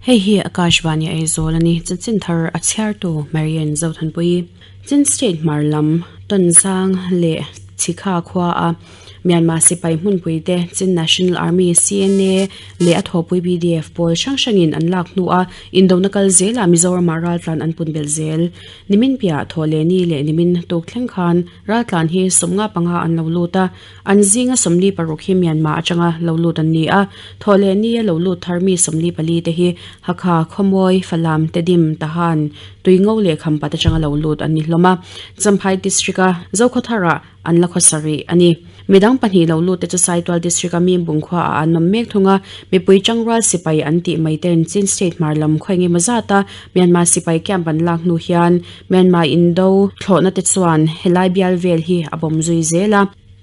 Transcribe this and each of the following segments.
Hei hi Akashvani Aizawl a ni. Chanchin thar a chhiartu Marian Zothanpuii. Chin State hmar lam Tonzang leh Chhikha khua a Myanmar sipai hmunpui te Chin National Army, CNA, leh a thawhpui BDF pawl hrang hrangin an lak hnu a indona kal zelah Mizoramah raltlan an pun belh zel. Nimin piah Thawhlehni leh nimin tuk thleng khan raltlan hi 55 an lo lut a, An zinga 46 hi Myanmar atanga lo lut an ni a, Thawhlehni a lo lut thar mi 44 te hi Hakha, Khawmawi, Falam, Tedim, Tahan, Tuingo leh Khampat atanga lo lut an ni hlawm a, Champhai District a Zokhawtharah an la khawsa rih a ni. Midang pahnih lo lut te chu Saitual District a Mimbung khua ah an awm mek thung a, mipui tangrual sipai an tih mai ten Chin State hmar lam khaw engemaw zata Myanmar sipai camp an lak hnu hian Myanmar indo thlawhna te chuan helai bial vel hi a bawm zui zel a.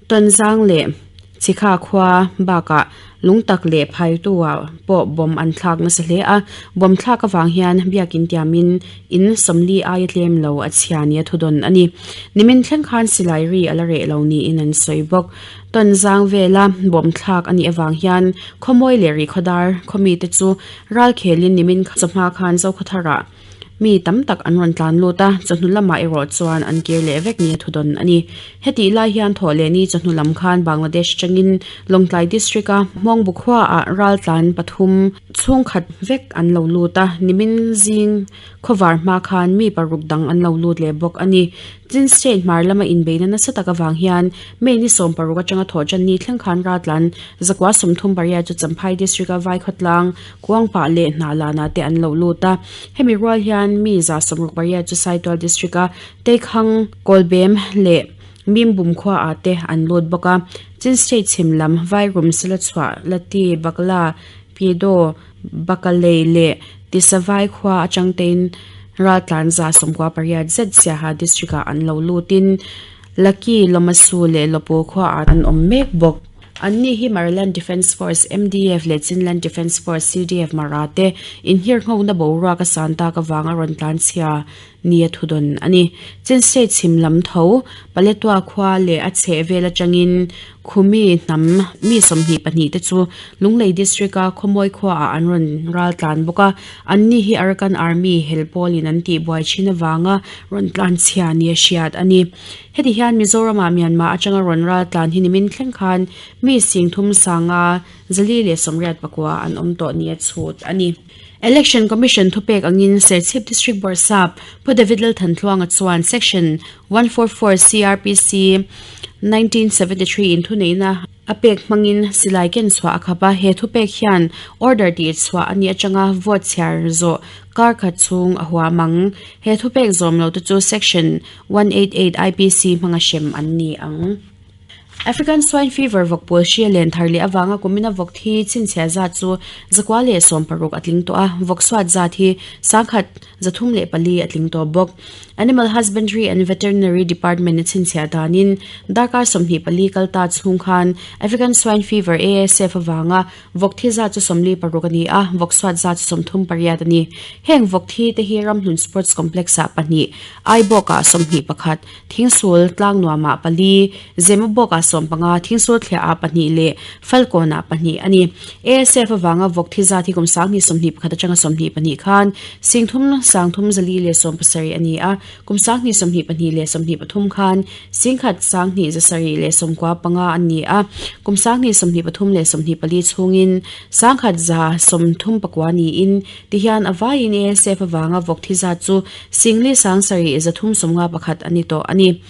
Tonzang leh Chhikha khua bakah lungtak leh phaitu-ah pawh bawm an thlak nasa hle a, bawm thlak avang hian biakin tiamin in 40 aia tlem lo a chhia nia thudawn a ni. Nimin thleng khan silai ri a la reh lo niin an sawi bawk. Tonzang vela bawm thlak a nih avang hian khawmawi leh rihkhawdar khawmite chu ralkhelin nimin chawhma khan Zokhawtharah Mi tam tak an rawn tlan lut a, chawhnu lamah erawh chuan an kir leh vek nia thudawn a ni. Hetih lai hian thawh leh ni chawhnu lam khan Bangladesh atangin Lawngtlai District-a Hmawngbu khuaah raltlan pathum chhungkhat vek an lo lut a, nimin zing khawvar hma khan mi paruk dang an lo lut leh bawk a ni. Chin State hmar lama inbeihna nasa tak avang hian May ni 16 atanga thawh tan ni thleng khan raltlan 138 chu Champhai District-a Vaikhawtlang Kuangpah leh Hnahlanah te an lo lut a. Hemi rual hian mi 68 chu Saitual District-a Teikhang, Kawlbem leh Mimbum khuaah te an lut bawk a. Chin State chhim lam Vairum, Silachhuah, Lati, Bakla, Pyidaw, Bakalei leh Tisavai khua atang tein raltlan 98 zet Siaha District-ah an lo lutin Laki, Lomasu leh Lopu khuaah an awm mek bawk. Anni hi Maraland Defence Force, MDF, leh Chinland Defence Force, CDF, Mara te inhirnghawkna boruak a san tak avanga rawn tlanchhia nia thudawn a ni. Chin State chhim lam tho, Paletwa khua leh a chhehvel atangin Khumi hnam mi 22 te chu Lunglei District-a Khawmawi khuaah an rawn ral tlan bawk a. Anni hi Arakan Army hel pawlin an tihbuai thin avanga rawn tlanchhia nia hriat a ni. Heti hian Mizoramah Myanmar atanga rawn ral tlan hi nimin thleng khan mi sing thum sanga 489 an awm tawh nia chhut a ni. Election Commission thupek angin Serchhip District Bawrhsap Pu David Lalthantluanga chuan Section 144 CrPC 1973 in thuneihna a pek hmangin silai ken chhuah a khap a, he thupek hian order tih chhuah a nih atanga vote chhiar zawh kar khat chhung a huam ang. He thupek zawm lo te chu Section 188 IPC hmanga hrem an ni ang. African Swine Fever vawk pawl hria len thar leh avanga kumina vawk thi chhinchhiah zat chu 160 a tling tawh a, vawk suat zat hi 1,304 a tling tawh bawk. Animal Husbandry and Veterinary Department a chhinchhiah danin darkar 24 kal ta chhung khan African Swine Fever, ASF, avanga Vawk thi zat chu 46 a ni a, vawk suat zat chu 38 a ni. Heng vawk thi te hi Ramhlun Sports Complex ah pahnih, Aibawk ah 21, Thingsul tlang nuam ah pali, Zemabawk ah 15, Thingsul thliah ah pahnih leh Falkawn ah pahnih a ni. ASF avanga vawk thi zat hi kum 2021 atanga 22 khan 30 370 a ni a, kum 2022 leh 23 khan 10 2,795 an ni a, kum 2023 leh 24 chhungin 1,139 niin tihian a vaiin ASF avanga vawk thi zat chu 7,351 a ni tawh a ni.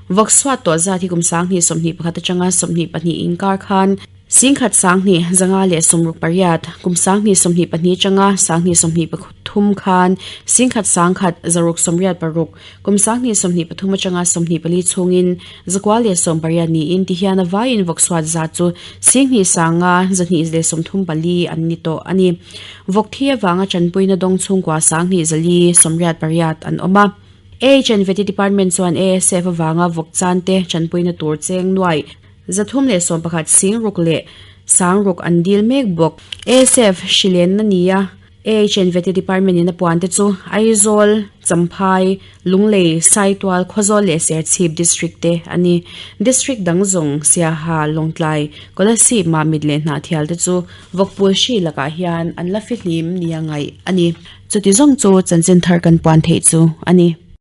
Vawk suat tawh zat hi kum 2021 atanga 22 inkar khan 10,258, kum 2022 atanga 2023 khan 10,186, kum 2023 atanga 24 chhungin 980 niin tihian a vaiin vawk suat zat chu 2,534 an ni tawh a ni. Vawk thi avanga tanpuina dawng chhungkua 2,488 an awm a. AHNVT Department chuan ASF avanga vawk chan te tanpuina tur cheng nuai 311 sing ruk leh sang ruk an dil mek bawk. ASF hrilenna nia. AHN Vety Department in a puan te chu Aizawl, Champhai, Lunglei, Saitual, Khawzawl leh Serchhip District te a ni. District dang zawng Siaha, Lawngtlai, Kolasib, Mamit leh Hnahthial te chu Vawkpul hri lakah hian an la fihlim nia ngaih a ni. Chuti zawng chu chanchin thar kan puan theih chu a ni.